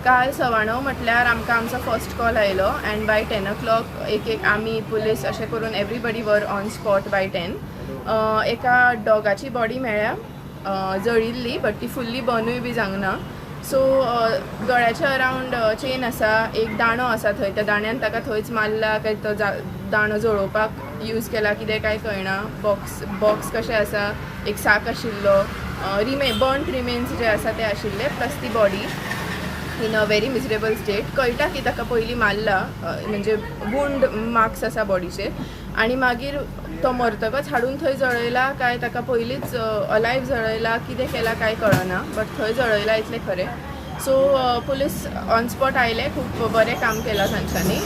काल 9:15 म्हटल्यार आमकां आमचो फर्स्ट कॉल आयलो and by 10 o'clock एक एक आमी पुलीस अशें करून everybody were on spot by 10. एका डॉगाची बॉडी मेळ्ळ्या जळिल्ली, बट ती फुल्ली बर्नूय बी जावंक ना. सो गळ्याच्या अरावंड चेन आसा, एक दांडो आसा थंय. त्या दांड्यान ताका थंयच मारला काय तो दांडो जळोवपाक यूज केला, कितें काय कळना. बॉक्स बॉक्स कशें आसा, एक साक आशिल्लो, बर्न्ट रिमेन्स जे आसा ते आशिल्ले, प्लस ती body in a very miserable state. कळटा की ताका पयलीं मारला, म्हणजे वुंड मार्क्स आसा बॉडीचेर आनी मागीर तो मरतकच हाडून थंय जळयला काय ताका पयलींच अलायव जळयला, कितें केलां काय कळना, बट थंय जळयला इतलें खरें. सो पुलीस ऑन स्पॉट आयले, खूब बरें काम केलां तांच्यांनी.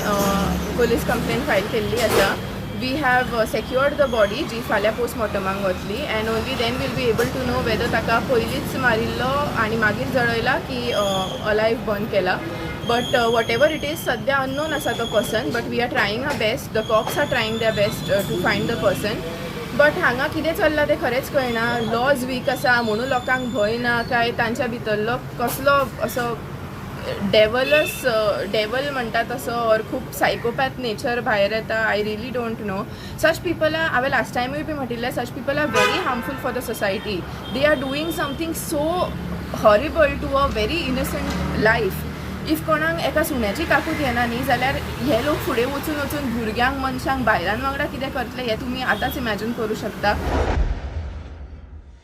पुलीस कंप्लेन फायल केल्ली आसा. We have secured the body, जी फाल्यां पोस्टमॉर्टमाक वतली and only then we'll be able to know whether ताका पयलींच मारिल्लो आनी मागीर जळयला की अलायव बर्न केला. But whatever it is, सद्या अननोन आसा तो person, but we are trying our best, the cops are trying their best to find the person. But हांगा कितें चल्लां तें खरेंच कळना. लॉज वीक आसा म्हणून लोकांक भंय ना काय तांच्या भितरलो कसलो असो डेवलस, डेवल म्हणटा तसो ऑर खूब सायकोपॅथ नेचर भायर येता, I really don't know. Such people are, हांवें last टायमूय B म्हटिल्लें, such people are very harmful for the society. They are doing something so horrible to a very innocent life. If कोणाक एका सुण्याची काकूत येना न्ही, जाल्यार हे लोक फुडें वचून वचून भुरग्यांक, मनशांक, बायलां वांगडा कितें करतले हें तुमी आतांच इमॅजीन करूं शकता.